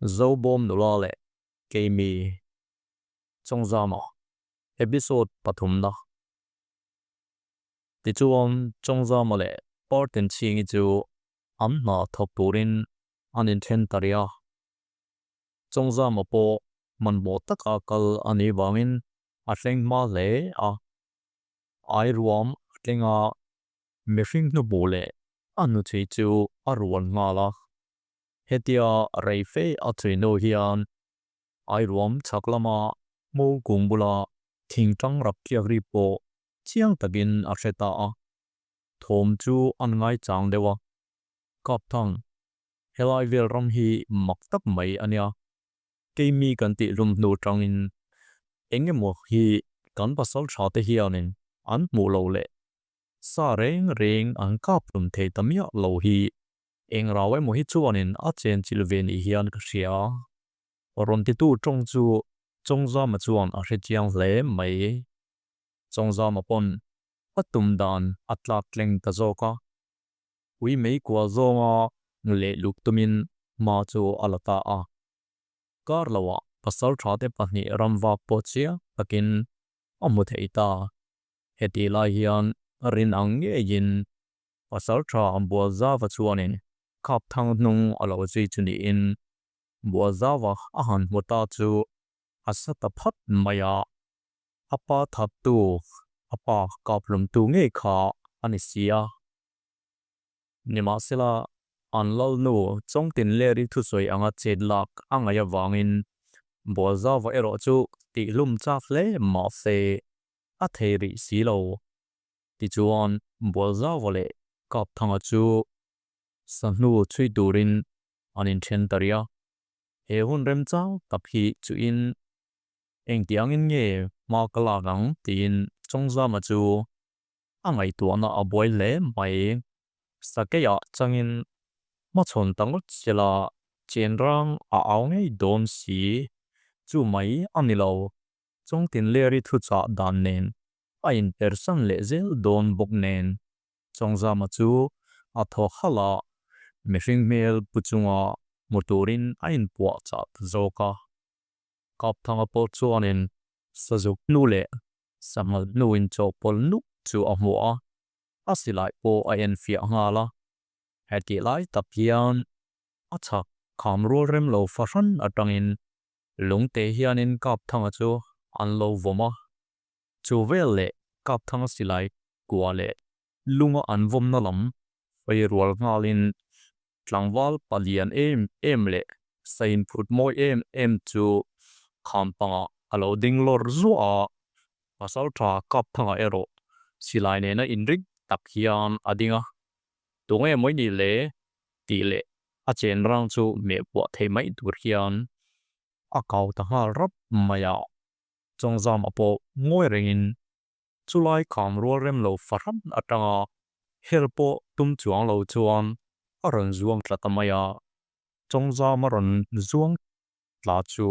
Zobawm nula leh Keimi Chawngzama Episode pathumna. Tichuan Chawngzama leh Partinchhingi chu an hna thawk turin an inthen ta rih a. Chawngzama pawh hmanhmawh taka kal a nih vangin a thleng hma hle a. Airuam a thleng a, mihring hnuhmuh leh a hnuchhui chu a rual nghal a. Hetia rei fe a chhui hnu hian Airuam chhak lama hmur kung bula thingtang rak tliak ri pawh chiang takin a hre ta a. Thawm chu an ngaichang deuh a. Kapthang, Helai vel ram hi mak tak mai a nia. Keimi kan tih hlum hnu tangin eng emaw hi kan pasal tha te hianin an hmuh lo leh sa reng reng an kap hlum thei ta miah lo hi eng rau emaw hi chuanin a chen chilh ve ni hian ka hria. Rawn titu tawng chu Chawngzama chuan a hrechiang hle mai. Chawngzama pawn a tum dan a tlak tleng ta zawk a. Ui mei kual zawnga leh luk tumin hma chu a la ta a. Kar loah pasal tha te pahnih ramvak pawh chiang takin a hmu thei ta. Hetih lai hian rin ang ngeiin pasal tha Bualzava chuanin Khapthang hnung a lo zui chu niin Bualzava a han hmu ta chu a sa ta phat mai a. A pa thattu, a pa kaphlumtu ngei kha a ni si a. Nimahsela, an lalnu Chawngtinleri thusawi anga chet lak a ngaih avangin Bualzava erawh chu tihhlum chak hle mahse a thei rih si lo. Tichuan, Bualzava leh Kapthanga chu sahnu chhui turin an inthen ta rih a. He hun remchang tak hi chuin engtiangin nge hma ka lak ang tiin Chawngzama chu a ngaihtuahna a buai hle mai. Sakeiah changin hmachhawn ta ngawt sela chenrang a au ngei dawn si. Chu mai a ni lo, Chawngtinleri thuchah dan nen a inpersan leh zel dawn bawk nen. Chawngzama chu a thaw halh a, mihring hmel pu chunga hmu turin a inpuahchah ta zawk a. Kapthanga pawh chuanin sazuk hnu leh sanghal hnuin chawhpawlh nuk chu a hmu a, a silai pawh a enfiah nghal a. Hetih lai tak hian a chhak kham rual rem lo fahran atangin lungte hianin Kapthanga chu an lo vawm a. Chu vel leh Kapthanga silai kua leh lunga an vawmna lam fei rual nghalin tlangval palian em em leh sain phut mawi em em chu kham pangah a lo ding lawr zuah a, pasaltha Kapthanga erawh silai nena inring tak hian a ding a, tunge mawi ni le tih leh a chen rang chu meh puah thei mai tur hian a kau ta nghal rap mai a, Chawngzama pawh ngawi rengin Chulai kham rual rem lo fahran atanga hel pawh tum chuang lo chuan a rawn zuang tla ta mai a, Chawngzam a rawn zuang tla chu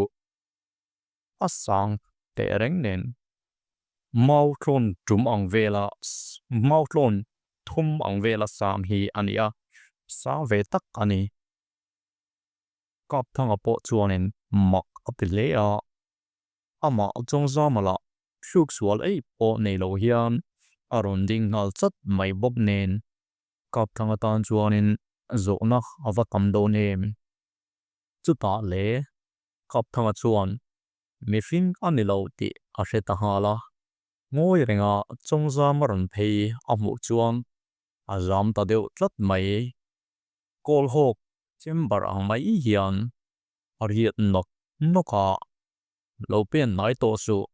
a sang teh reng nen mau tlawn tum ang vela mau tlawn thum ang vela sang hi a ni a, sang ve tak a ni. Kapthanga pawh chuanin mak a ti hle a. Amah Chawngzama lah hruk sual ei pawh nei lo hian a rawn ding nghal chat mai bawk nen Kapthang atan chuanin zawhna a va tam dawn em? Chutah le Kapthanga chuan mihring a ni lo tih a hre ta nghal a, ngawi renga Chawngzama rawn phei a hmuh chuan a zam ta deuh tlat mai. Kawlhawk chamber ang mai hian a riat nawk nawk a, Lo pen hnai tawh suh,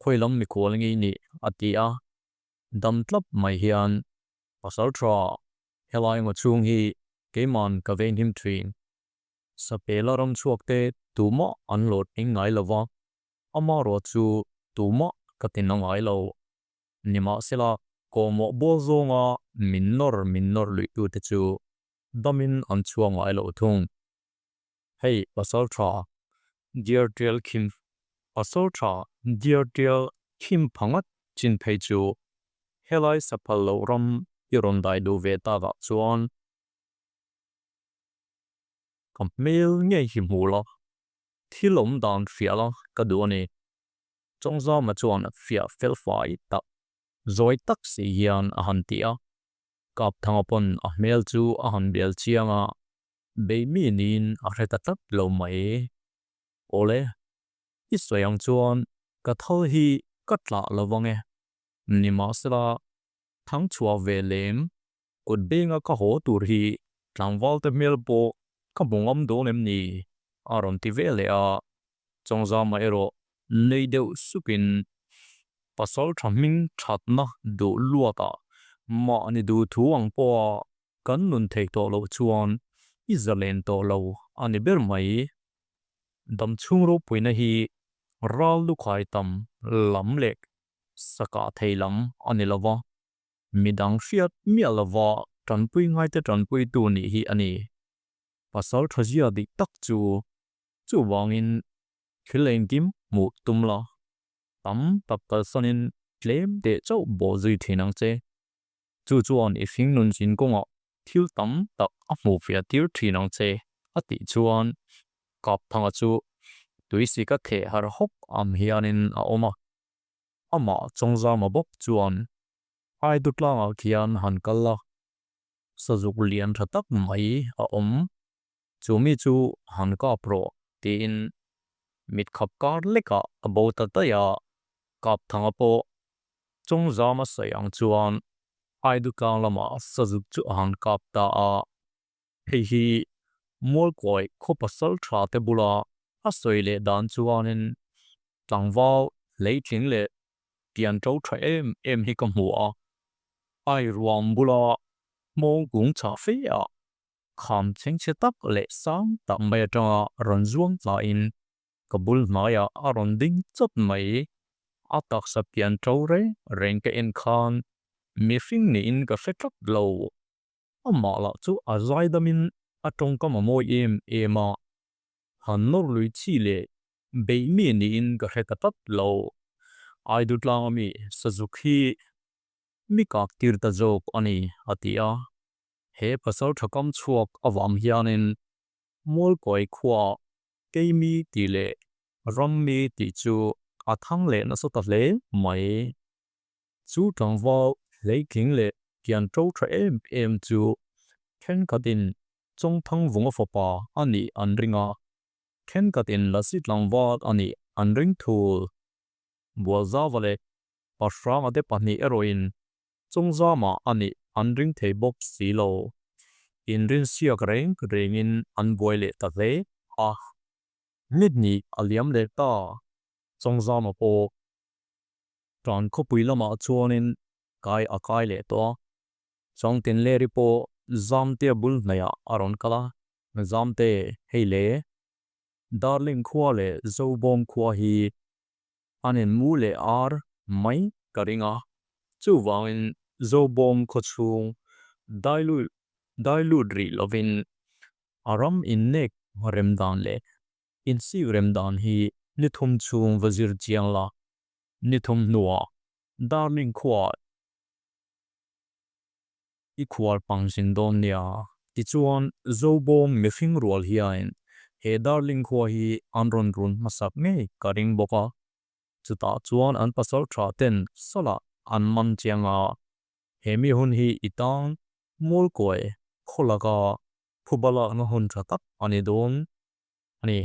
khawi lam mikhual ngei nih a ti a, dam tlap mai hian pasal tha helai ngaw chhung hi keiman ka veng him thin. Sapela ram chhuak te tumah an lawt eng ngai lo va, amarawh chu tumah ka ti na ngai lo. Nimahsela kawhmawh bual zawnga min nawr min nawr luih tute chu damin an chhuak ngai lo thung. Hei pasal tha dear tial khim pasal tha dear tial khim phangat chin phei chu helai saphal loh ram i rawn dai duh ve takah chuan. A hmel ngei hi hmu la, thil awm dan hria la ka duh a ni. Chawngzama chuan fiah fel fai tak, zawi tak si hian a han ti a. Kapthanga pawn a hmel chu a han bel chiang a, bei mi niin a hre ta tlat lo mai. Awle, i sawi ang chuan ka thal hi ka tlah lo vang e. Nimahsela, thangchhuah ve lem kut benga ka haw tur hi tlangvalte hmel pawh ka hmu ngam dawn em ni? A rawn ti ve leh a, Chawngzama erawh nei deuh sukin pasal tha hming thatna duh luatah mahni duh thu ang pawha kan nun theih tawh loh chuan i zalen tawh lo a ni ber mai. Damchhung ropuina hi ral lukhai tam lam leh sakah thei lam a ni lova, midang hriat miah lova tanpui ngaite tanpuitu nih hi a ni. Pasal thazia dik tak chu chuvangin thil engkim hmuh tum la, tam tak kalsanin tlem teh chauh bawh zui thin ang che. Chu chuan i hringnun zin kawngah thil tam tak a hmuh fiah tir thin ang che, a tih chuan Kapthanga chu tuisika theh har hawk ang hianin a awm a. Amah Chawngzama bawk chuan Aidu tlangah khian han kal la, sazuk lian tha tak mai a awm, chumi chu han kap rawh tiin mit khap kar lekah a bo ta daih a. Kapthanga pawh Chawngzama sawi ang chuan Aidu tlang lamah sazuk chu a han kap ta a. Hei hi Mualkawi khaw pasal tha te bula a sawi leh dan chuanin tlangval hleitling leh pian to tha em em hi ka hmu a, ai ruang bula hmawng kung chah fe ah kham chhengchhe tak leh sang tak mai atanga rawn zuang tlain ka bul hnaiah a rawn ding chawt mai. A taksa pian to reng reng ka en khan mihring niin ka hre tlat lo. Amah lah chu a zaidamin a tawngkam a mawi em em a, han nawr lui chi leh beih mi niin ka hre ta tlat lo. Aidu tlanga mi Sazuk hi mi kak tir ta zawk a ni, a ti a. He pasal tha kam chhuak avang hianin Mualkawi khuaa Keimi tih leh Rammi tih chu a thang leh nasa ta hle mai. Chu tlangval hleitling leh kian to tha em em chu thenkhatin Chawngthangvunga fapa a nih an ring a, thenkhatin Lasi tlangval a nih an ring thul. Bualzava leh Pahranga te pahnih erawhin Chawngzama a nih an ring thei bawk si lo. Inrinsiak reng rengin an buai leh ta hle a. Nithnih a liam leh ta, Chawngzama pawh Tan khawpui lamah chuanin kai a kai leh tawh a, Chawngtinleri pawh Zamtea bul hnaihah a rawn kal a, Zamte, hei le, Darling khua leh Zobawm khua hi an inmu leh ar mai ka ring a, chuvangin Zobawm khaw chhung dailut rih lovin a ram innek rem dan leh Insik rem dan hi ni thum chhung va zir chiang la, ni thum hnuah Darling khuaah i khual pang zin dawn nia. Tichuan, Zobawm mihring rual hiain he Darling khua hi an rawn run hmasak ngei ka ring bawk a, chutah chuan an pasal tha ten salah an man chiang a, he mi hun hi i tang Mualkawi khaw laka phuba lakna hun tha tak a ni dawn. A ni.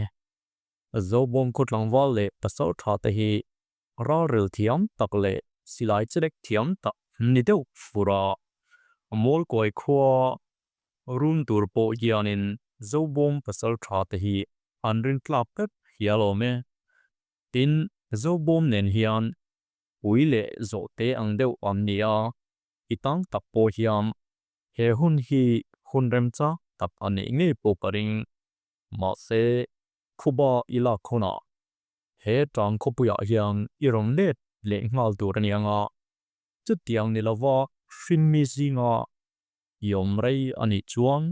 Zobawm khaw tlangval leh pasal tha te hi ralrel thiam tak leh silai chelek thiam tak ni deuh fur a. Mualkawi khua run tur pawh hianin Zobawm pasal tha te hi an rintlak vek hial awm e. Tin, Zobawm nen hian ui leh zawhte ang deuh an ni a, i tang tak pawh hian he hun hi hun remchang tak a nih ngei pawh ka ring. Mahse, khuba i lak hunah he tang khawpuiah hian i rawn let leh nghal tur a ni ang a, chutiang ni lova hrinmi zinga i awm rei a nih chuan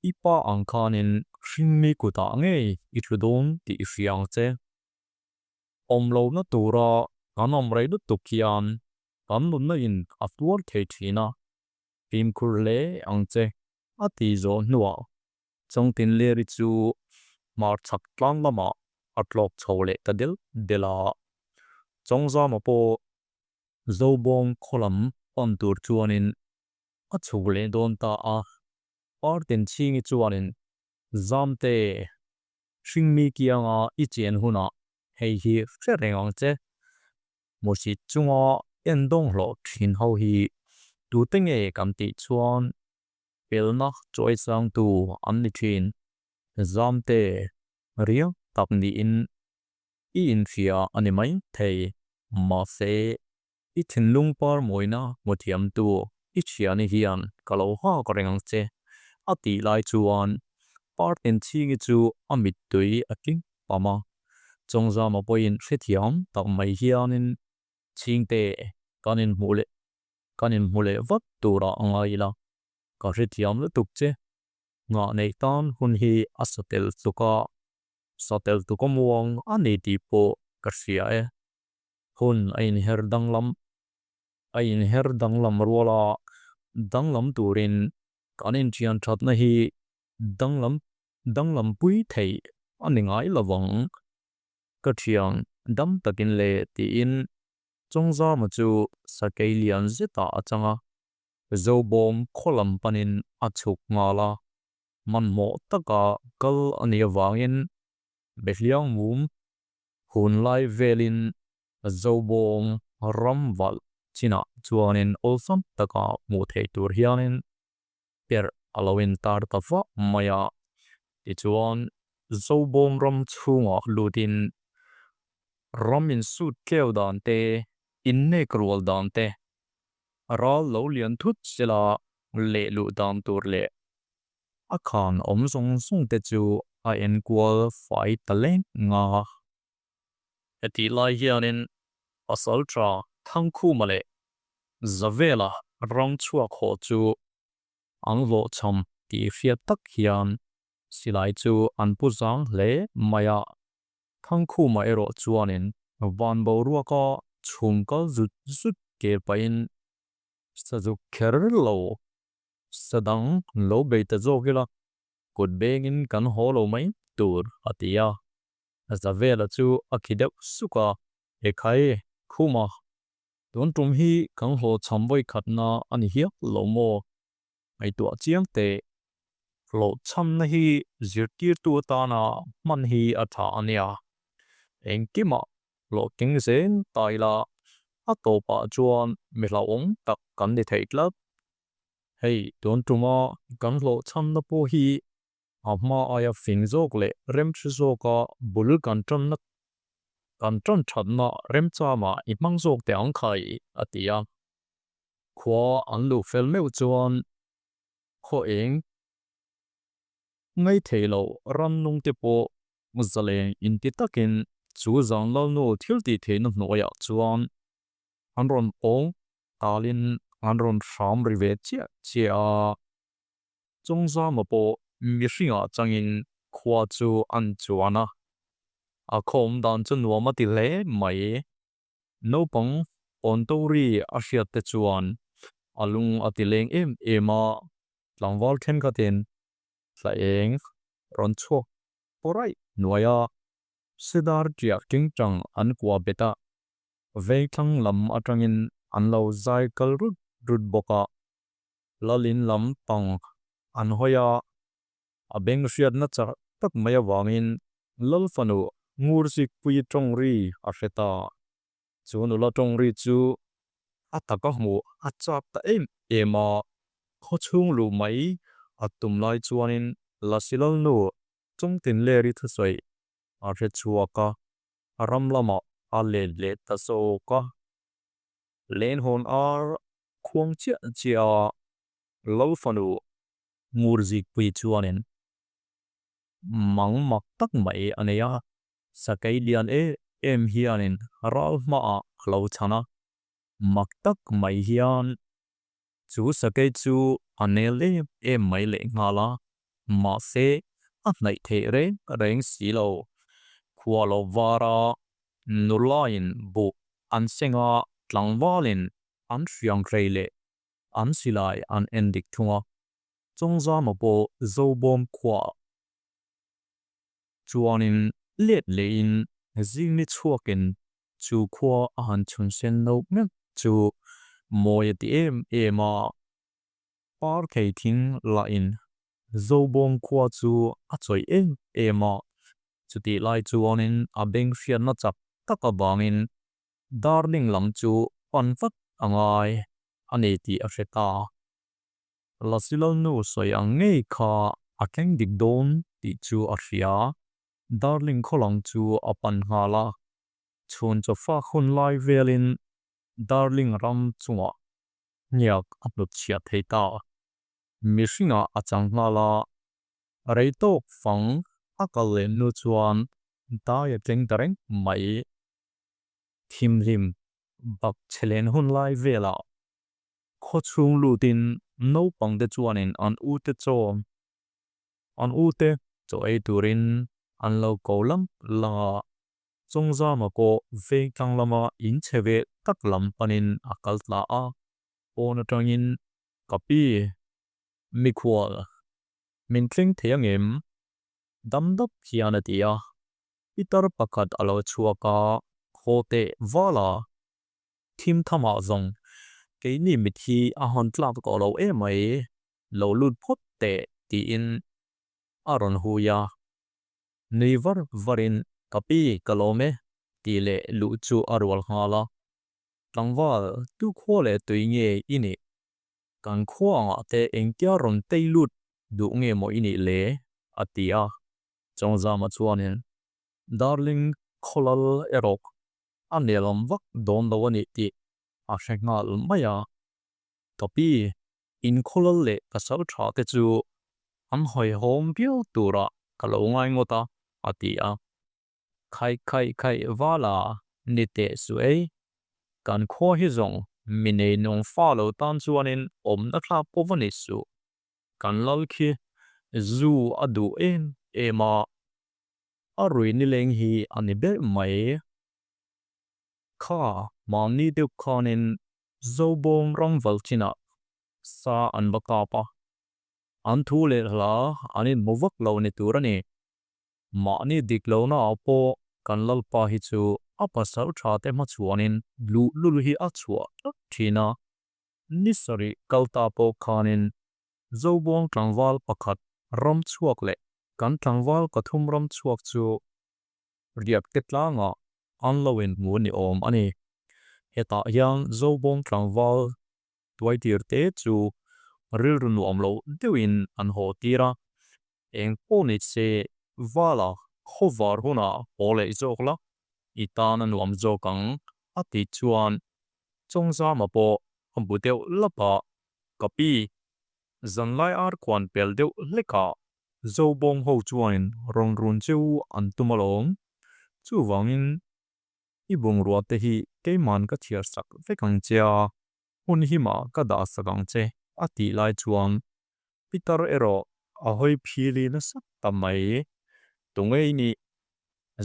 i pa ang khanin hrinmi kutah ngei i tlu dawn tih i hria ang che. Awm lohna tura kan awm rei lutuk hian kan nunna in a tuar thei thin a, fimkhur hle ang che a ti zawh hnuah. Chawngtinleri chu hmarchhak tlang lamah a tlawk chho leh ta del del a. Chawngzama pawh Zobawm khaw lam pan tur chuanin a chhuk leh dawn ta a. Partinchhingi chuanin Zamte, hringmi kianga i chen hunah hei hi hre reng ang che. Hmusit chunga endawng hlawh thin ho hi tute nge kan tih chuan pelna chawisangtu an ni thin. Zamte, riang tak niin i inhria a ni mai thei. Mahse, i thinlung par mawina hmu thiamtu i thiani hian ka lo nghak reng ang che, a tih lai chuan Partinchhingi chu a mittui a tling pam a. Chawngzama pawhin hrethiam tak mai hianin Chhingte kan inhmuh leh kan inhmu leh vat turah a ngai ila, ka hrethiam lutuk che. Nghah neih tan hun hi a satel tluk a, satel tluk a muang a ni tih pawh ka hria e. Hun a inher danglam a inher danglam rual a, danglam turin kan inṭhian ṭhatna hi danglam danglam pui theih a ni ngai lo vang. Ka ṭhian dam takin le tiin Chawngzama chu sakei lian zetah a chang a, Zobawm khaw lam panin a chhuk nghal a, hmanhmawh taka kal a nih avangin Behliang mum hun lai velin Zobawm ram valh chinah chuanin awlsam taka hmuh theih tur hianin perh a lo intar ta vah mai a. Tichuan, Zobawm ram chhungah lutin ram insut tleu dan te, innek rual dan te, ral lo lian thut sela leh luh dan tur leh a khan awm zawng zawng te chu a enkual fai ta leng nga. Hetih lai hianin Pasalṭha Thangkhuma leh Zavela ram chhuak haw chu an hlawhchham tih hriat tak hian silai chu an pu zang hle mai a. Thangkhuma erawh chuanin van boruaka chhum kal zut zut ke pahin sazuk kher lo sadang lo bei ta zawk ila kut bengin kan haw lo mai tur a ti a. Zavela chu a khi deuh suk a, Ekhai, Khuma, tun tum hi kan hlawhchham vawi khatna a ni hial lo maw? Ngaihtuah chiang teh. Hlawhchhamna hi zirtirtu atana hman hi a tha a nia. Engkimah hlawhtling zel ta ila a tawpah chuan mi hlauhawm tak kan ni thei tlat. Hei tun tuma kan hlawhchhamna pawh hi a hma aia fing zawk leh remhre zawka bul kan tanna kan tan thatna remchama i hmang zawk teh ang khai, a ti a. Khua an luh fel meuh chuan khaw eng ngai thei lo rannung te pawh zaleng inti takin chu zang lalnu thil tih theihna hnuaiah chuan an rawn awng talin an rawn hram ri ve chiah chiah a. Chawngzama pawh mihringah changin khua chu an chuan a, a khawm dan chu nuam a ti hle mai. Naupang pawnto ri a hriat te chuan a lung a ti leng em em a, tlangval thenkhatin thla eng rawn chhuak pawraih hnuai a, sidar ṭiak ṭingṭang an kua bet a, vengthlang lam atangin an lo zai kal rut rut bawk a. Lalin lam pang an hawi a, a beng hriatna chak tak mai avangin Lal fanu Ngursikpui tawng ri a hre ta. Chu nula tawng ri chu a taka hmuh a chak ta em em a, khawchhung luh mai a tum lai chuanin Lasi Lalnu Chawngtinleri thusawi a hre chhuak a, ram lamah a let leh ta zawk a. Lenhawn ar khuang chiah chiah a, Lal fanu Ngurzikpui chuanin mang mak tak mai a nei a, sakei lian em em hianin ral hmaah a lo chhan a, mak tak mai hian chu sakei chu a nel em em mai lehnghal a, mahse a hnaih theih reng reng si lo. Khua lo var a, nulaiin buh an seng a, tlangvalin an hriang hrei leh an silai an en dik thung a, Chawngzama pawh Zobawm khuaah. Chuanin let lehin zing ni chhuakin chu khua a han chhun sen no meuh chu mawi a ti em em a. Parthei thing lahin Zobawm khua chu a chawih em em a. Chutih lai chuanin a beng hriatna chak tak avangin Darling lam chu pan vat a ngai a ni tih a hre ta. Lasi Lalnu sawi ang ngei kha a thleng dik dawn tih chu a hria. Darling khaw lam chu a pan nghal a. Chhun chawfak hun lai velin Darling ram chungah hniak a hnut chhiat thei ta. Mihringah a chang nghal a. Rei tawk fang a kal leh hnu chuan dai a tleng ta reng mai. Thimhlim bak chhe len hun lai velah khawchhung lutin naupangte chuanin an ute chaw an ute chaw ei turin an lo ko lang lang a. Chawngzama pawh vengtlang lama inchhe ve tak lam panin a kal tla a. Pawn atangin ka pi mikhual min thleng thei angem dam dap hian a ti a. Pitar pakhat a lo chhuak a, khaw teh val a, thim tham ah zawng keini mit hi a hawn tlak tawh lo emai, lo lut phawt teh tiin a rawn hui a. Nui var varin ka pi ka lawm e tih leh luh chu a rual nghal a. Tlangval tu khua leh tui nge i nih? Kan khua angah te engtia rawn tei lut duh nge maw i nih le? a ti a. Chawngzama chuanin, Darling khawlal erawh a nelawm vak dawn lo a nih tih a hre nghal mai a. Ka pi, in khawlal leh pasal tha te chu an hawihhawm viau turah ka lo ngai ngawt a, a ti a. Khaih khaih khaih vala ni teh suh ei. Kan khua hi zawng mi nei nung fa lo tan chuanin awmna thlak pawh va ni suh. Kan lal khi zu a duh em em a, a rui nileng hi a ni ber mai. Kha mahni deuh khanin Zobawng ramval chinah sa an va kap a, an thu leh hla an inhmu vak lo ni tur a ni. Mahni dik lohna ah pawh kan Lalpa hi chu a pasal tha te hmachhuanin luhlul hi a chhuah tlat thin a. Ni sarih kal ta pawh khanin Zobuang tlangval pakhat ram chhuak leh kan tlangval pathum ram chhuak chu riak te tlangah an lo inhmu ni awm a ni. Hetah hian Zobuang tlangval tuaitir te chu rilru nuam lo deuhin an haw tir a. Eng pawh ni se vala khawvar hunah haw leh zawk la, i tan a nuam zawk ang a tih chuan Chawngzama pawh a bu deuh lap a, ka pi, zanlai ar khuan pel deuh hlekah Zobawng ho chuanin rawn run cheu an tum alawm, chuvangin i bungrua te hi keiman ka chhiar sak vek ang che a, Hun hima ka dah sak ang che a tih lai chuan Peter erawh a hawi phili nasa ta mai. Tunge i nih?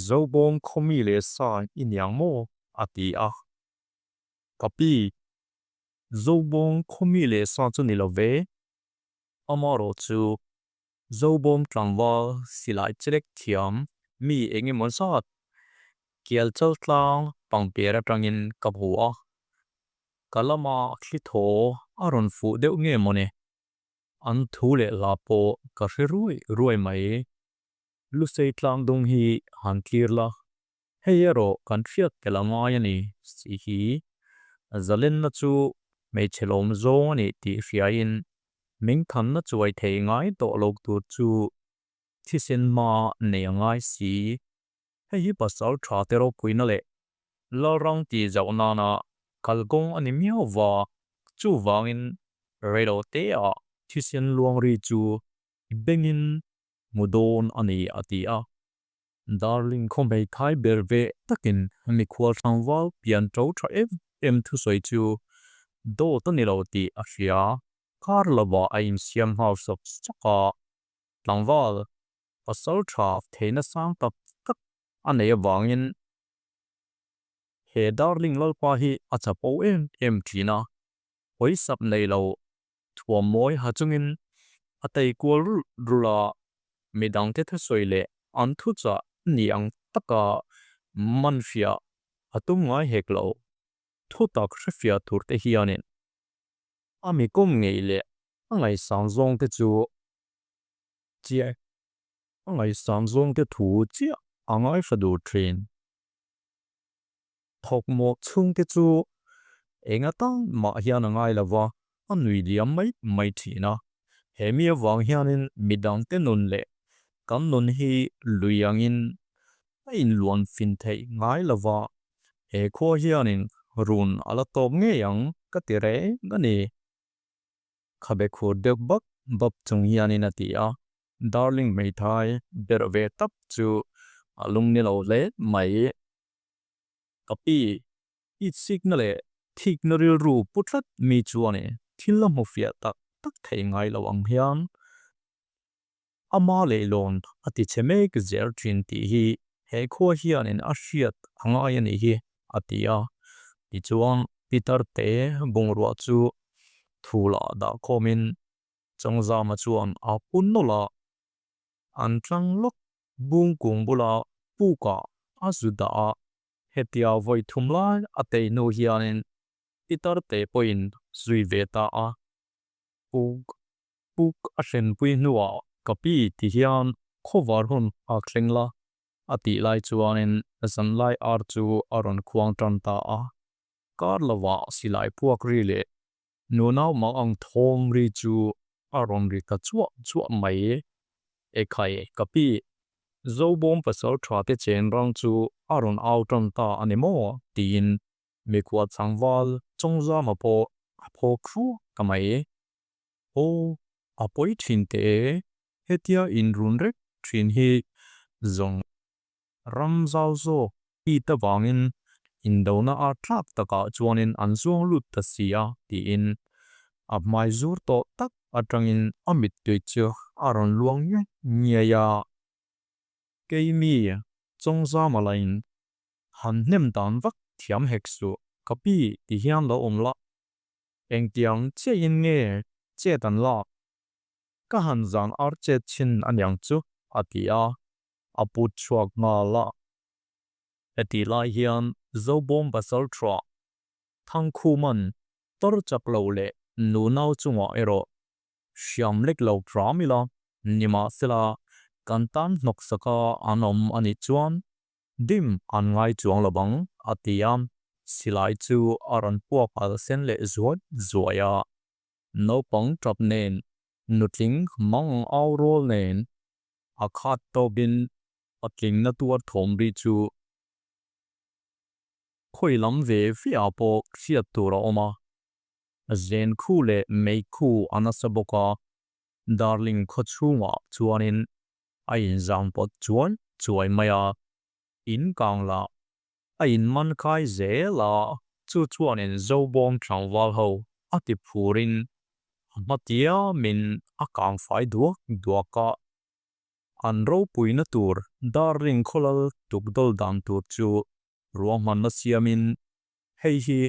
Zobawng khawmi leh sa i niang maw? a ti a. Ka pi, Zobawng khawmi leh sa chu ni lo ve. Amarawh chu Zobawng tlangval silai chelek thiam mi eng emaw zat Kialchal tlang pangper atangin ka hmu a. Ka lama thli thaw a rawn fuh deuh nge mawni? An thu leh hla pawh ka hre ruai ruai mai. Lusei tlang dung hi han tlir la, hei erawh kan hriat tel a ngai a ni si hi. Zalenna chu hmeichhe lawm zawng a ni tih hriain mingthanna chuai thei ngai tawh lo tur chu thisen hma nei a ngai si. Hei hi pasal tha te ropuina leh Lalrang tih zauh nana kalkawng a ni miau va, chuvangin reilo te ah thisen luang ri chu bengin hmu dawn a ni a ti a. Darling khawmhei thai ber ve takin mikhual tlangval pian to tha em em thusawi chu dawt a ni lo tih a hria. Kar lovah a insiam nghal sawk sawk a, tlangval pasal tha theihna sang tak tak a neih avangin he Darling Lalpa hi a chapo em em thin a, hawisap nei lo thuam mawi ha chungin a tei kual rulh rulh a, midangte thusawi leh an thuchah ni ang taka man fiah a tum ngai hek lo. Thutak hrefiah tur te hianin a mi kawm ngei leh a ngaihsang zawng te chu chiah a ngaihsang zawng te thu chiah a ngaihhla duh thin. Thawkmawh chhung te chu eng atan mah hian a ngai lo va, a nui liam mai mai thin a. He mi avang hianin midang te nun leh kan nun hi lui angin a inluan fin theih ngai lo va, he khua hianin run a la tawp ngei ang ka ti reng a ni. Khabe khur deuh bap bap chung hianin a ti a, Darling hmeithai berh ve tak chu a lung ni lo hle mai. Ka pi, i chikna leh thikna rilru pu tlat mi chuan thil a hmu fiah tak tak thei ngai lo ang hian ama leihlawn a ti che mek zel thin tih hi he khua hianin a hriat a ngai a nih hi, a ti a. Tichuan Peter te bungrua chu thulah dah khawmin Changzama chuan a pun nawlh a, an tlang lawk bung kung bula pukah a zu dah a. Hetia vawi thum lai a tei hnu hianin pitar te pawhin zui ve ta a. Puk puk a hrenpui hnuah ka pi ti hian khawvar hun a thleng la a tih lai chuanin zanlai ar chu a rawn khuang tan ta a. Kar lovah silai puak ri leh nunau mang ang thawm ri chu a rawn ri ta chuah chuah mai. Ekhai ka pi, Zobawm pasal tha te chen rang chu a rawn au tan ta a ni maw? tiin mikhua tlangval Chawngzama pawh a phawk hruak ta mai. Aw, a pawi thin teh e, hetia inrun rek thin hi zawng ram zau zawk it avangin indona a tlak takah chuanin an zuang lut ta si a tiin a hmai zur tawh tak atangin a mittui chu a rawn luang ngiai ngiai a. Keimi Chawngzama lain han hnem dan vak thiam hek suh, ka pi ti hian lo awm la. Engtiang chiahin nge chet an lak? Ka han zan ar chet chhin aniang chu, a ti a, a put chhuak nghal a. Hetih lai hian Zobawm pasal thuah Thangkhuman tar chak lo leh nunau chungah erawh hriam lek lo hram ila, nimahsela kan tan hnawksaka an awm a nih chuan Dim an ngai chuang lo bang, a ti a. Silai chu a rawn puak al sen leh zuai zuai a. Naupang tap nen, nutling mang au rual nen, a khat tawpin patling na tuar thawm ri chu khawi lam ve ve ah pawh hriat tur a awm a. Zen khu leh mei khu a nasa bawk a, Darling khawchhungah chuanin a inzam pawt chuan chuai mai a, in kang lah a in man kai zel a, chu chuanin Zobawm tlangval ho a ti phurin a hma tiamin a kang fai duak duak a. An ropuina tur Darling khawlal tukdawl dan tur chu ruahmanna siamin hei hi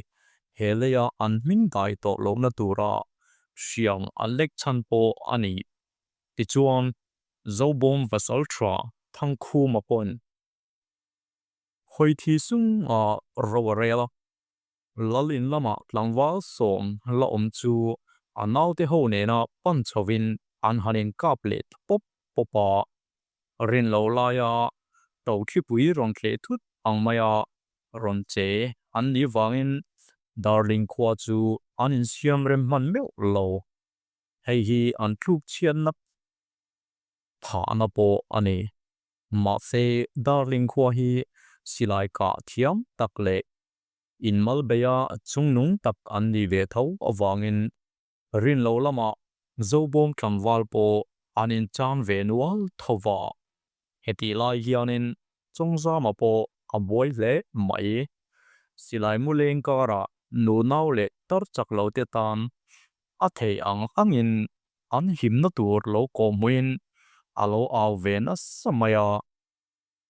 he leia an hming dai tawh lohna tura hriam a lek chhan pawh a ni. Tichuan, Zobawm Vasal tha Thangkhuma pawn hawi thi sunga ro a rel a. Lal in lama tlangval sawm la awm chu a naute ho nena pan chhovin an han inkap leh ta pawp pawp a. Rin lo laia tothlipui rawn thleh thut ang maia rawn che an nih vangin Darling khua chu an insiam rem hman meuh lo. Hei hi an tluk chhiatna phahna pawh a ni. Mahse Darling khua hi silai kah thiam tak leh inmal beia chungnung tak an ni ve tho avangin Rin lo lamah Zobawm tlangval pawh an inchan ve nual tho va. Hetih lai hianin Chawngzama pawh a buai hle mai. Silai mu leng karah nunau leh tar chak lo te tan a theih ang angin an himna tur lo kawhhmuhin a lo au ve nasa mai a.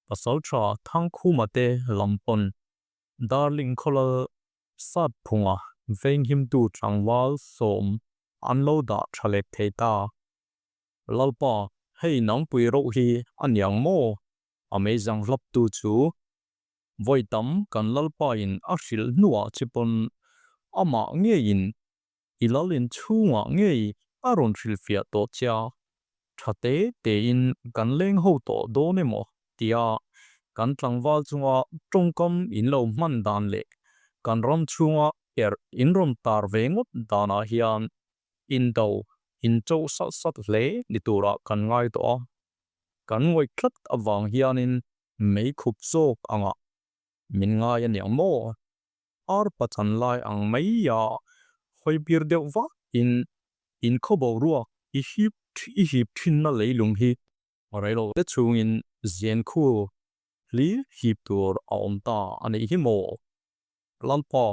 Pasaltha Thangkhuma te lam pawn Darling khawlal Sat phunga venghimtu tlangval sawm an lo dah tha leh thei ta. Lalpa, hei nangpui roh hi a niang maw? A meizang hlaptu chu vawi tam kan Lalpa in a hrilh hnuah che pawn amah ngeiin i lal in chhungah ngei a rawn hrilhfiah tawh che a, tha te tein kan leng ho tawh dawn emaw tia kan tlangval chunga tawngkam in lo hman dan leh kan ram chhunga erh in rawn tar ve ngawt danah hian indo in cho sat sat hle ni turah kan ngai tawh a. Kan ngawih tlat avang hianin mei khup zawk angah min ngai a niang maw? Ar pachan lai ang mai a hawi bir deuh vakin in khaw boruak i hip i hip thinna leilung hi reilo te chhungin zen khu hlir hip tur a awm ta a nih hi maw? Lalpa,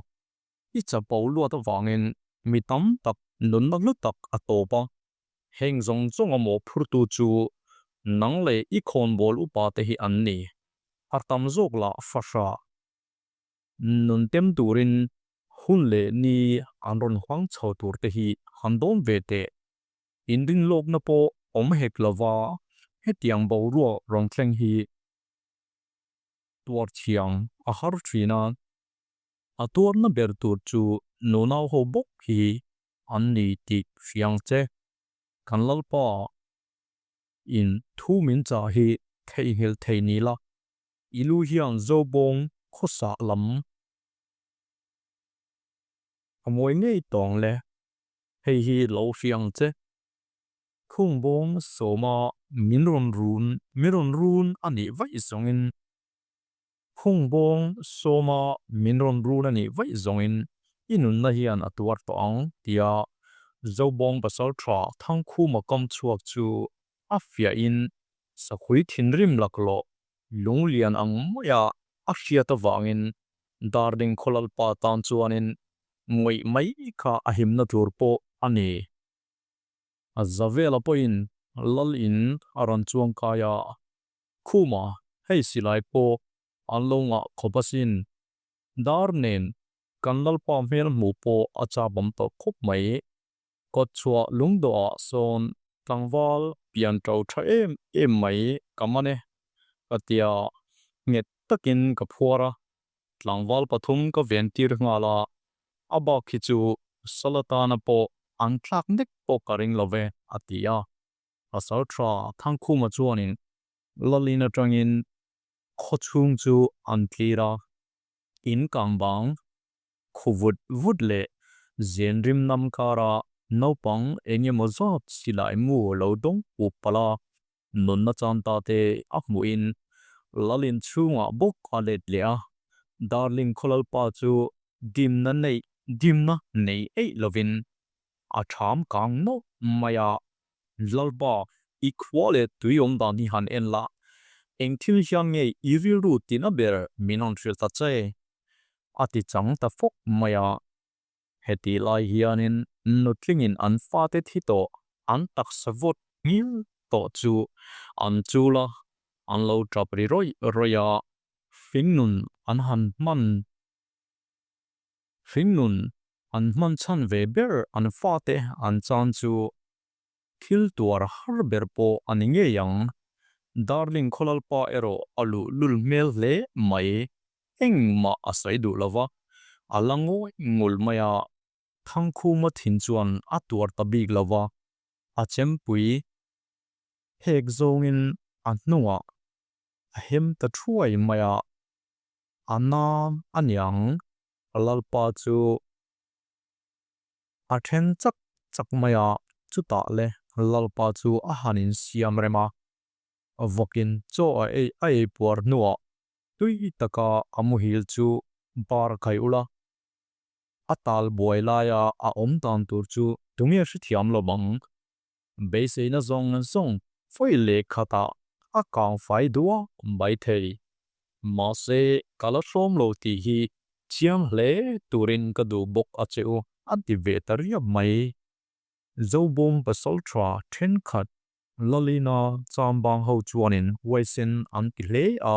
i chapo luat avangin mi tam tak nunna hlu tak a tawp a, heng zawng zawng a mawhphurtu chu nang leh i khawnbawl upa te hi an ni. A tam zawk lah fahrah nun tem turin hun leh ni an rawn huang chho tur te hi han dawn ve teh. Inrinlawkna pawh awm hek lova hetiang boruak rawn thleng hi tuar thiang a har thin a. A tuarna ber tur chu nunau ho bawk hi an ni tih hriang che. Kan Lalpa in thu min chah hi theihnghilh thei ni la, i lu hian Zobawng khawsah lam a mawi ngei tawng le, hei hi lo hriang che. Khungbawng sawma min rawn run min rawn run a nih vaih zawngin Khungbawng sawma min rawn run a nih vaih zawngin i nunna hian a tuar tawh ang tia Zobawng pasaltha Thangkhuma kam chhuak chu a fiahin sakhui thinrim laklawh lunglian ang maia a hriat avangin Darling Khawlalpa tan chuanin ngawih mai kha a himna tur pawh a ni. A za vela pawhin lal in a rawn chuang kai a, Khuma hei silai pawh an lo ngah khawp asin. Dar nen kan lalpa hmel hmuh pawh a chap awm tawh khawp mai. Kawtchhuah lungdawhah sawn tlangval pian to tha em em mai ka man e ka tia nghet takin ka phuar a, tlangval pathum ka ven tir nghal a, a bak hi chu Salatana pawh an tlak nek pawh ka ring lo ve a ti a. Pasaltha Thangkhuma chuanin Lalin atangin khawchhung chu an tlir a, in kang bang khu vut vut leh zen rim nam kara naupang eng emaw zat silai mu lo dawng pup palh a, nunna chan ta te a hmuhin Lalin chhungah bawk a let leh a, Darling Khawlalpa chu dimna neih dimna nei eih lovin a ṭham kang nawk mai a, Lalpa, i khua leh tui awm dan hi han en la, eng thil hian nge i rilru tina ber min rawn hrilh ta che? A ti chang ta fawk mai a. Hetih lai hianin nutlingin an fate thi tawh an taksa vawt ngil tawh chu an chul a, an lo ṭap ri rawih rawih a, hringnun an han hman Hringnun an hman chhan ve ber an fate an chan chu thil tuar har ber pawh a ni ngei ang. Darling Khawlalpa erawh a luh lul hmel hle mai, engmah a sawi duh lo va, a la ngawi ngul mai a. Thangkhuma thin chuan a tuar ta bik lo va, a chempui phek zawngin a hnungah a hem ta thuai mai a. A na a niang, Lalpa chu a then chak chak mai a, chutah le Lalpa chu a han insiam rem a, vawkin chaw a ei a ei puar hnuah tui taka a muhil chu bar khai ula, a tal buai laia a awm dan tur chu tunge hrethiam lo ang. Beiseina zawng zawng fawi leh khatah a kang fai duh a mai thei. Mahse, ka la hrawm lo tih hi chiang hle turin ka duh bawk a che u a ti ve ta riap mai. Zobawm pasaltha thenkhat Lalina chambang ho chuanin huaisen an ti hle a,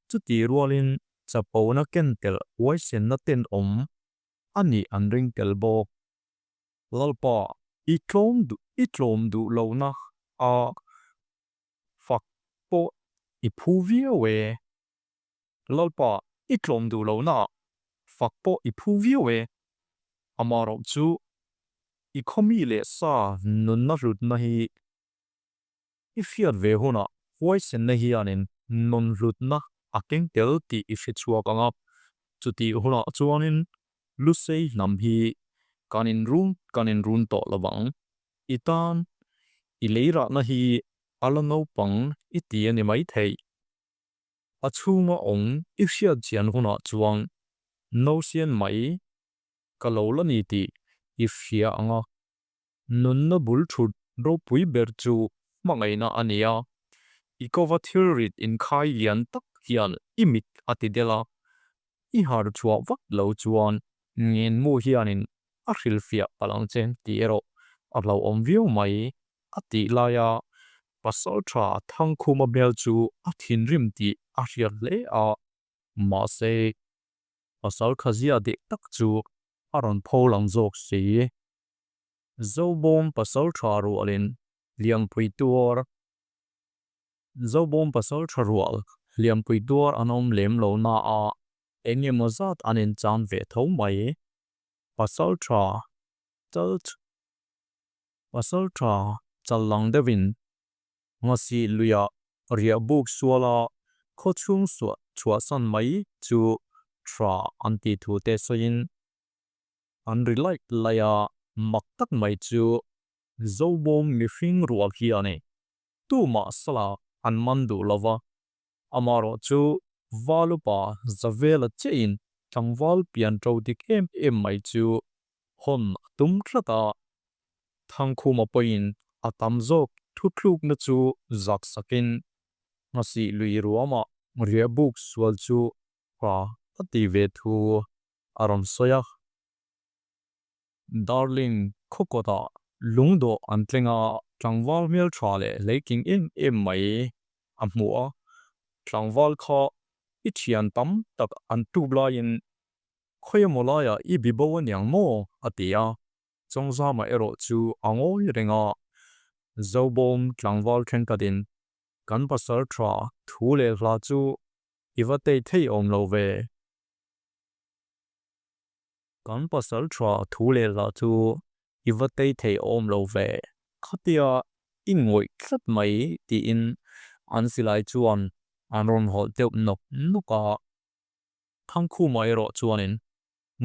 chuti rualin chapona ken tel huaisenna tenawm a nih an ring tel bawk. Lalpa, i tlawm duh i tlawm duh lohna a fak pawh. I phu viau e. Lalpa, i tlawm duh lo na, fak pawh i phu viau e. Amarawhchu, i khawmi leh sa nunna hlutna hi i hriat ve hunah huaisenna hianin nun hlutna a keng tel tih i hre chhuak ang a. Chutih hunah chuanin Lusei hnam hi kan inrun kan inrun tawh lo vang. I tan i leirahna hi a la naupang i ti a ni maithei. A chhunga awm i hriat chian hunah chuan nausian mai ka lo la ni tih i hria ang a. Nunna bul thut ropui ber chu hmangaihna a ni a, i kova thil rit inkhai lian tak hian i mit a ti del a, i har chhuah vak lo chuan ngenmu hianin a hrilhfiah palh ang che tih erawh a hlauhawm viau mai a tih laia Pasaltha Thangkhuma hmel chu a thinrim tih a hriat hle a, mahse pasal khazia dik tak chu a rawn pho lang zawk si. Zobawm pasaltha rualin hliampui tuar Zobawm pasaltha rual hliampui tuar an awm lem lo na a, eng emaw zat an inchan ve tho mai. Pasaltha chal Pasaltha chal lang deuhin Nghasih luiah riah buk suala khawchhung suah chhuahsan mai chu tha an tih thu te sawiin an ri laih laih a, mak tak mai chu Zobawm mihring rual hi a ni. Tumah sala an man duh lo va, amarawh chu Valupa Zavela chiahin tlangval pian ṭo dik em em mai chu hawn a tum tlat a. Thangkhuma pawhin a tam zawk thuthlukna chu zak sakin Nghasih lui ruamah riahbuk sual chu hra a ti ve thu a rawn sawi a. Darling khawkawtah lungdawh an tleng a, tlangval hmel tha leh hleiking em em mai a hmu a. Tlangval kha i thian tam tak an tup laiin khawi emaw laiah i bi bo aniang maw? a ti a. Chawngzama erawh chu a ngawi reng a, Zobawm tlangval thenkhatin kan pasal tha thu leh hla chu i va tei thei awm lo ve. Kan pasal tha thu leh hla chu i va tei thei awm lo ve. Khatia i ngawih tlat mai tiin an silai chuan an rawn hawlh deuh nawk nawk a. Thangkhuma erawh chuanin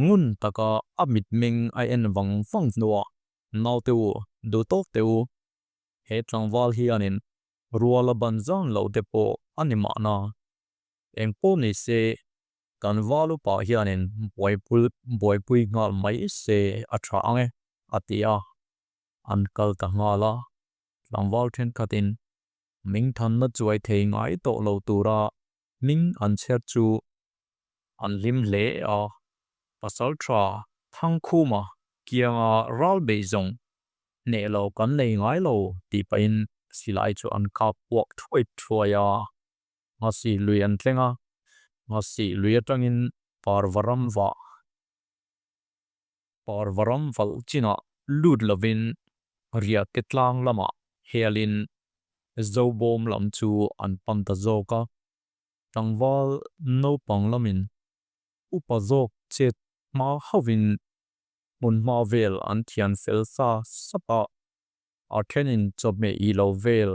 ngun taka a mitmeng a en vang vang hnuah naute u duh tawk teh u, he tlangval hianin rual a ban zan loh te pawh a ni mahna. Engpawh ni se Kan val upa hianin buaipui nghal mai se a tha ang e, a ti a. An kal ta nghal a, tlangval thenkhatin ming thanna chuai thei ngai tawh lo tura hming an chher chu an hlim hle a. Pasaltha Thangkhuma kianga ral beih zawng hneh lo kan nei ngai lo tih pahin silai chu an kap puak thuai thuai a. Nghasih lui an tleng a, Nghasih lui atangin Parvaram vah, Parvaram valh chinah lut lovin Riahte tlang lamah helin Zobawm lam chu an pan ta zawk a, tlangval naupang lamin upa zawk chet hma hauhin hmunhma vel an thian fel sa sap a, a thenin chawhmeh i lo vel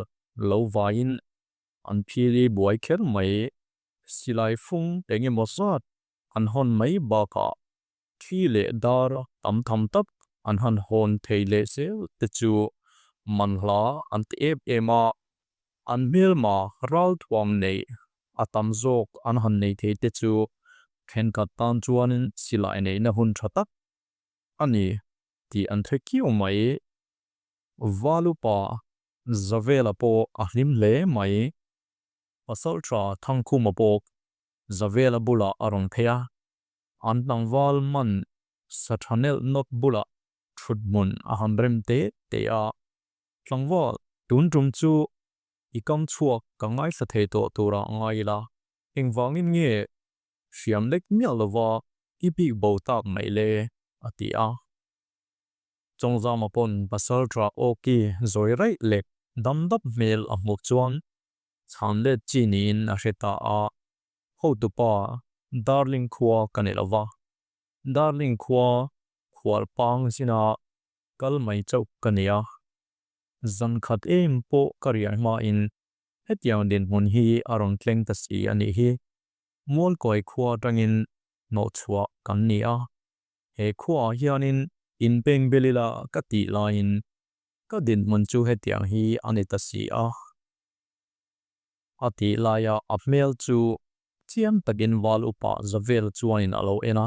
lo vaiin An phili buai kher mai. Silai fung eng emaw zat an hawn mai bakah thi leh dar tam tham tak an han hawn thei leh zel te chu manhla an ti em em a, an hmelma ralthuam neih a tam zawk an han nei thei te chu thenkhat tan chuanin silai neihna hun tha tak a ni tih an hre kiau mai. Valupa Zavela pawh a hlim hle mai. Pasaltha Thangkhuma pawh Zavela bulah a rawn phei a, an tlangval man sa tha nelh nawt bulah thut hmun a han rem te te a. Tlangval, tun tum chu i kam chhuak ka ngaithla thei tawh turah ngai ila, engvangin nge hriam lek miah lova i bik bo tak mai le? a ti a. Chawngzama pawn Pasalṭha awki zawi raih leh dam dap hmel a hmuh chuan Chhan let chi niin a hre ta a. Hotupa, Darling khua ka ni lo va. Darling khua khual pang zina kal mai chauh ka ni a. Zan khat em pawh ka riah hmain hetiang dinhmun hi a rawn thleng ta si a nih hi. Mualkawi khua atangin hnawhchhuah kan ni a. He khuaah hianin inpeng bel ila ka tih laiin ka dinhmun chu hetiang hi a ni ta si a. A tih laia a hmel chu chiang takin val upa Zavel chuanin a lo en a.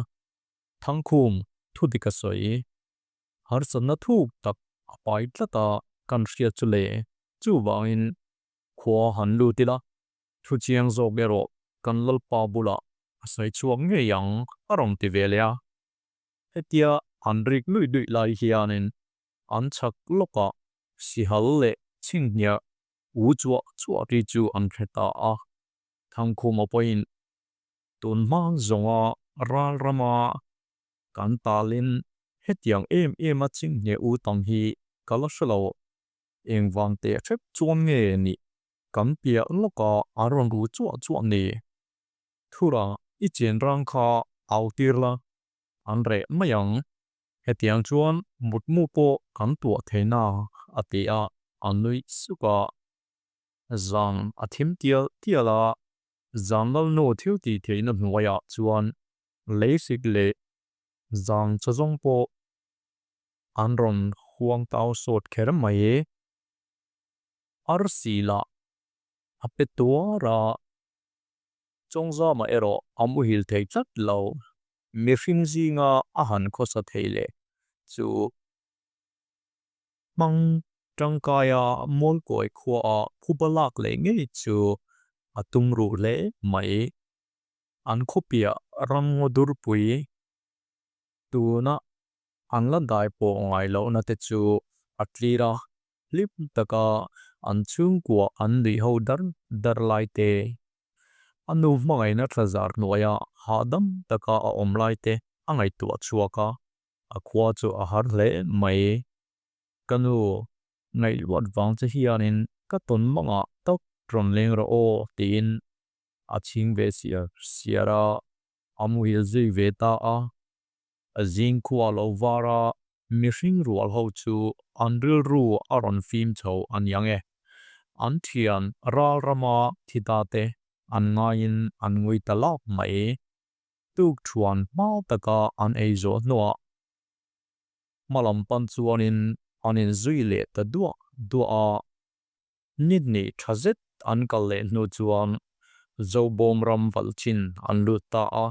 Thangkhum thu dik a sawi. Harsatna thuk tak a pai tlat a kan hriat chu le. Chuvangin khua han lut ila, thu chiang zawk erawh kan Lalpa bulah a sawi chhuak ngei ang a rawn ti ve leh a. Hetia an rik luih luih lai hianin an chhak lawkah sihal leh chhinghniah u chuah chuah ri chu an hre ta a. Thangkhuma pawhin tun hma zawnga ral rama kan talin hetiang em em a chinghne u tam hi ka la hre lo. Engvang teh hrep chuan nge nih kan piah lawka a rawn ru chuah chuah ni. Thura i chen rang kha au tir la, an reh mai ang. Hetiang chuan mutmu pawh kan tuah thei na a ti a, a nui suk a. Zan a thim tial tial a, zan lalnu thil tih theihna hnuaiah chuan leisik leh zang chazawng pawh an rawn huang tau sawt kher mai e. Arsi lah a pe tuar a, Chawngzama erawh a muhil thei tlat lo, mihring zinga a han khawsa thei leh chu. Hmang tangkaia Mualkawi khuaah phuba lak leh ngei chu a tum ruh hle mai. An khawpiah ramngaw durpui tuna an la dai pawh ngai lohna te chu a tlir a, hlim taka an chhungkua an nuih ho dar dar lai te, a nu hmangaihna tha zar hnuaia hahdam taka a awm lai te a ngaihtuah chhuak a, a khua chu a har hle mai. Ka nu, ngaihluat vang che hianin ka tawn mangah tak rawn leng rawh aw tiin a chhing ve siar siar a, a muhil zui ve ta a. A zing khua lo var a, mihring rual ho chu an rilru a rawn fim chho a niang e. An thian ral rama thi ta te an ngaiin an ngui ta lak mai. Tuk thuan hma taka an ei zawh hnuah hma lam pan chuanin an inzui leh ta duah duah a. Nitni tha zet an kal leh hnu chuan Zobawm ram valh chin an lut ta a.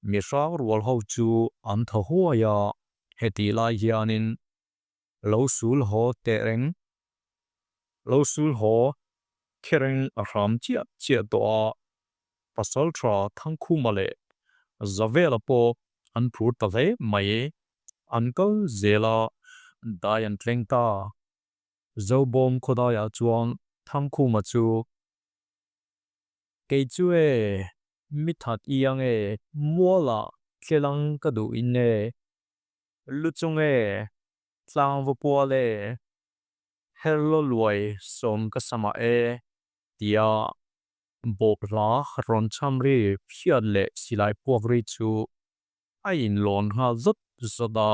Mihrang rual ho chu an thaw huai a, hetih lai hianin lo sul haw teh reng, lo sul haw khereng a hram chiah chiah tawh a, Pasaltha Thangkhuma leh Zavela pawh an phur ta hle mai. An kal zel a, dai an thleng ta. Zobawm khawdaiah chuan Thangkhuma chu, Kei chu e, mi that i ang e, mualah tlelang ka duh in e, lu chung e, tlangva kual e, herlaw luai sawm ka samah e, tia bawk hla rawn cham ri hriat leh silai puak ri chu a inlawn nghal zawt zawt a,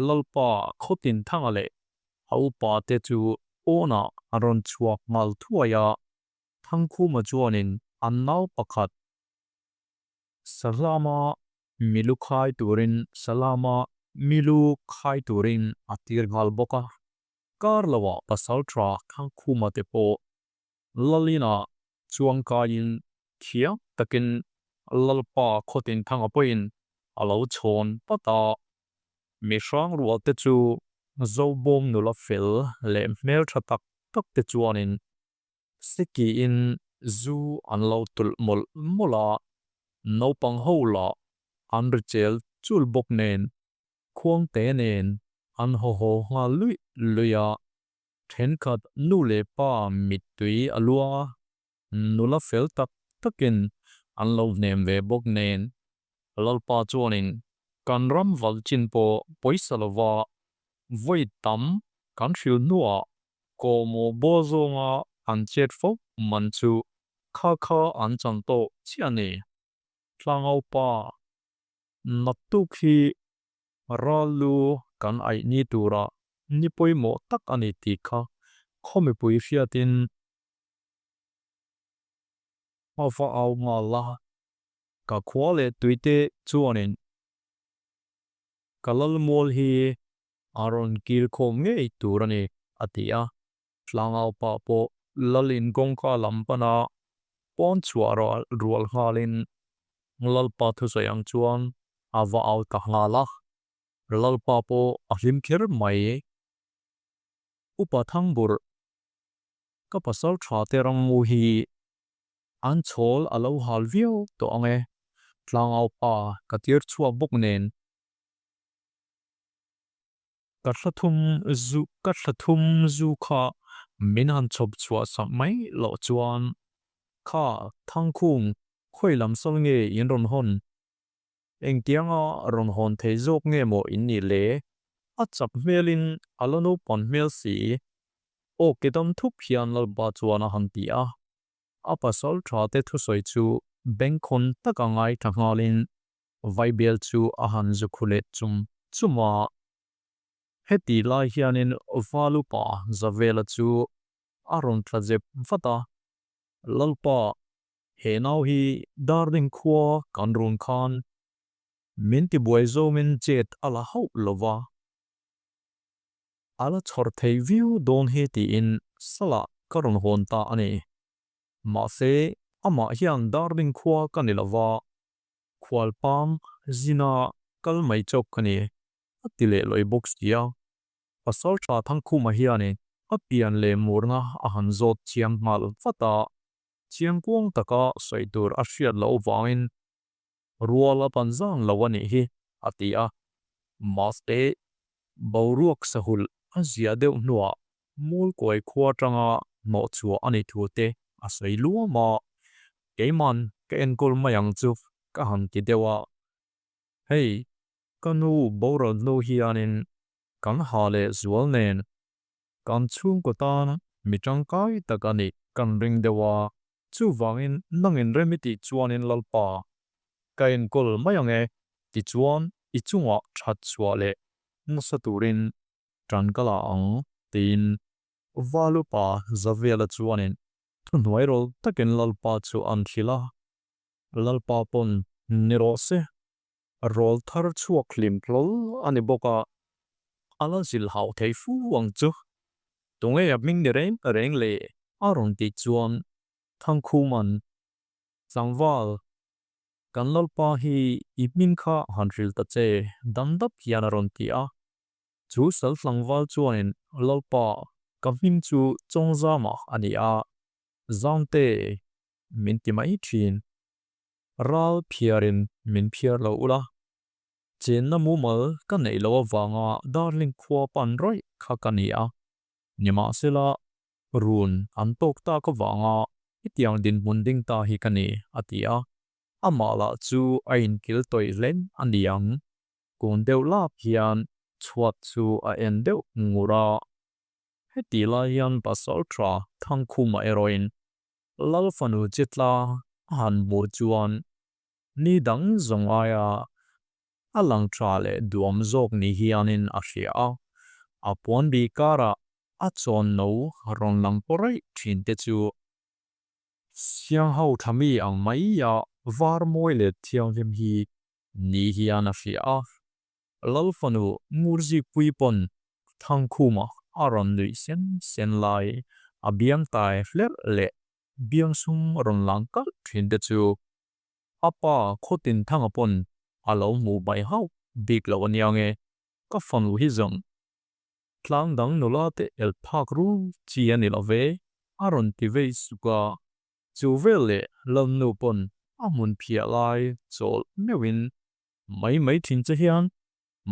Lalpa khawtin thanga leh a upa te chu pawnah a rawn chhuak nghal thuai a, Thangkhuma chuanin an nau pakhat Salama milu khai turin Salama milu khai turin a tir nghal bawk a. Kar loah pasaltha Thangkhuma te pawh Lalina chuang kaiin thiam takin Lalpa khawtin thanga pawhin a lo chhawn pat a. Mihrang rual te chu Zobawm nula fel leh hmeltha tak tak te chuanin Sikiin zu an lo tulh mawlh mawlh a, naupang ho lah an ri chel chul bawk nen, khuangte nen an haw haw nghal luih luih a, thenkhat nu leh pa mittui a luang a, nula fel tak takin an lo hnem ve bawk nen, Lalpa chuanin kan ram val chin pawh pawisa lova vawi tam kan hrilh hnuah kawhmawh bawl zawnga an chet fo. man chu kha kha an chan tawh chiah a ni. Tlangaupa, Naktuk hi ral lu kan aih ni tura ni pawimawh tak a ni tih kha khaw mipui hriatin a va au nghal a. Ka khua leh tuite chuanin ka lalmual hi a rawn kil khawm ngei tur a ni, a ti a. Tlangaupa pawh lalin kawngka lam pana pawn chhuah rual nghalin Lalpa thusawi ang chuan a va au ta nghal a. Lalpa pawh a hlim kher mai. Upa Thangburh, ka pasal tha te rammu hi an chhawl a lo hal viau tawh ang e, Tlangaupa ka tir chhuak bawk nen. Ka thla thum zu ka thla thum zu kha min han chhawp chhuah sak mai loh chuan kha Thangkhung khawi lam sal nge in rawn hawn? Engtianga rawn hawn thei zawk nge maw in nih le? A chak hmelin a la naupan hmel si. Aw ke dam thup hian Lalpa chuan a han ti a. A pasal tha te thusawi chu bengkhawn taka ngaithla nghalin Vaibel chu a han zu khu leh chum chum a. Heti lai hianin Valupa Zavela chu a rawn tla zep vat a, Lalpa, he nau hi Darling khua kan rawn khan min tibuai zawngin chet a la hauh lo va, a la chhawr thei viau dawn hi tiin salah ka rawn hawn ta a ni. Mahse, amah hian Darling khua ka ni lo va, Khualpang zina kal mai chauh ka ni, a ti leh lawi bawk si a. Pasal tha Thangkhuma hianin a pian leh murna a han zawt chiang nghal vat a, chiangkuang taka sawi tur a hriat loh vangin rual a pan zan lo a nih hi, a ti a. Mahse, boruak sahulh a zia deuh hnuah Mualkuai khua atanga hnawhchhuah a nih thu te a sawi luam a, Keiman ka enkawl mai ang chu ka han ti deuh a, hei ka nu boral hnu hianin kan ha leh zual nen kan chhungkaw tan mi tangkai tak a nih kan ring deuh a, chuvangin nangin rem i tih chuanin Lalpa ka enkawl mai ang e tichuan i chungah that chhuah leh nasa turin tan ka la ang tiin Valupa Zaviala chuanin Thuhnuai rawl takin Lalpa chu an hrilh a, Lalpa pawn ni rawh se, rawl thar chhuak hlim hlawl a ni bawk a, a la zilh hauh thei fu ang chu. Tunge a hming ni reng reng le? A rawn tih chuan Thangkhuman, Tlangval, kan Lalpa hi i hming kha han hrilh ta che, dam dap hian a rawn ti a. Chu sal tlangval chuanin, Lalpa, ka hming chu Chawngzama a ni a, Zangte min ti mai thin. Ral phiarin min phiar lo ula, chenna mumal ka neih loh avanga Darling khua pan rawih kha ka ni a. Nimahsela, run an tawk tak avanga hetiang dinhmun ding ta hi ka ni, a ti a. Amah lah chu a inkil tawih hle a ni ang. Kun deuh lak hian chhuat chu a en deuh ngur a. Heti lai hian Pasalṭha Thangkhuma erawhin Lal fanu Chitla a han hmuh chuan ni dang zawng aia a lang ṭha leh duam zawk ni hianin a hria a. A puan bih karah a chawn no rawn lang pawh raih ṭhin te chu Siangho ṭha mi ang mai a var mawi leh thianghlim hi ni hian a hria a. Lal fanu Ngurzikpui pawn Thangkhuma a rawn nuih sen sen lai a biang tai hlerh leh biang sum rawn lang kalh thin te chu a pa Khawtinthanga pawn a lo hmuh bai hauh bik loh ania nge ka fanu hi zawng Tlang dang nula te el phak rul chi a ni lo ve, a rawn ti vei suk a. Chu vel leh Lalnu pawn a hmun phiah lai chawl meuhin mai mai thin che hian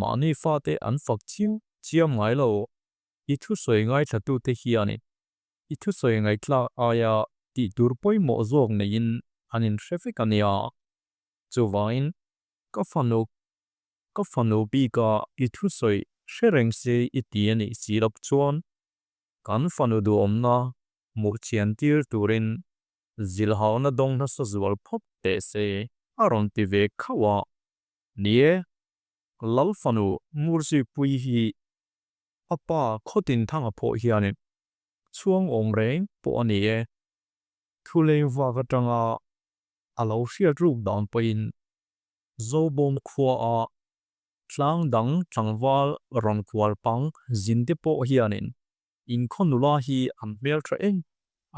mahni fate an fak chiam chiam ngai lo. I thusawi ngaithlatute hianin i thusawi ngaihthlak aia tih tur pawimawh zawk neiin an inhre vek a nia. Chuvangin ka fanu Ka fanu bika i thusawi hre reng se i ti a nih si loh chuan kan fanu duhawmna. Hmuh chian tir turin zilhhauna dawng nasa zual phawt teh se a rawn ti ve khauh a. Ni e, Lal fanu Ngurzipuii hi a pa Khawtinthanga pawh hianin chhuang awm reng pawh a ni e. Thuleng vak atanga a lo hriat ruk dan pawhin Zobawm khuaah tlang dang tlangval rawn kual pang zin te pawh hianin in khaw nula hi an hmeltha em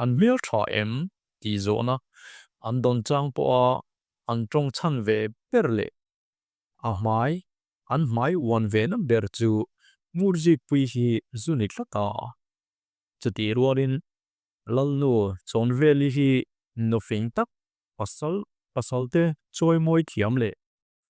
an hmeltha em tih zawhna an dawn chang pawha an tawng chhan ve ber leh a hmai an hmai uan ve na ber chu Ngurzipuii hi zu ni tlat a. Chutih rualin Lalnu Chawnveli hi nufing tak pasal pasalte chawimawi thiam leh.